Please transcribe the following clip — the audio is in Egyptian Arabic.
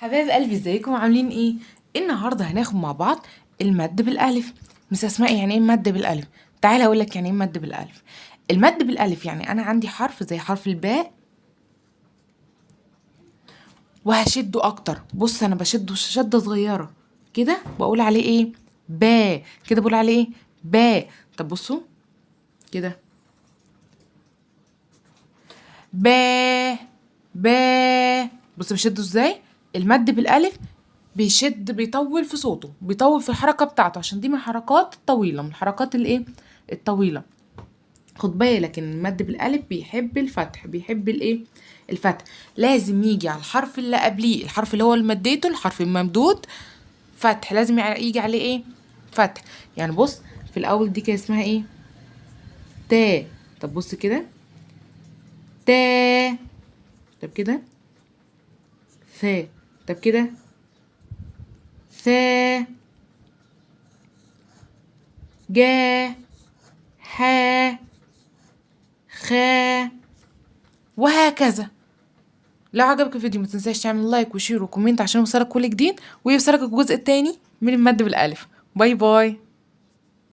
حبايب قلبي، ازيكم؟ عاملين ايه؟ النهارده هناخد مع بعض المد بالالف. مس اسماء، يعني ايه المد بالالف؟ تعالى اقول لك يعني ايه المد بالالف. المد بالالف يعني انا عندي حرف زي حرف الباء وهشده اكتر. بص، انا بشده شده صغيرة كده، بقول عليه ايه؟ باء. كده بقول عليه ايه؟ باء. طب بصوا كده، با با. بص بشده ازاي. المد بالالف بيشد، بيطول في صوته، بيطول في الحركة بتاعته، عشان دي من الحركات الطويلة، من الحركات الايه؟ الطويلة. خد بالك ان المد بالالف بيحب الفتح، بيحب الايه؟ الفتح. لازم يجي على الحرف اللي قبليه، الحرف اللي هو اللي مديته، الحرف الممدود فتح، لازم يجي عليه ايه؟ فتح. يعني بص في الاول دي كان اسمها ايه؟ تا. طب بص كده، تا. طب كده ثا. طب كده ثا، جا، حا، خا، وهكذا. لو عجبك الفيديو ما تنساش تعمل like و share و comment عشان يوصلك كل جديد، ويوصلك الجزء التاني من المد بالالف. bye bye.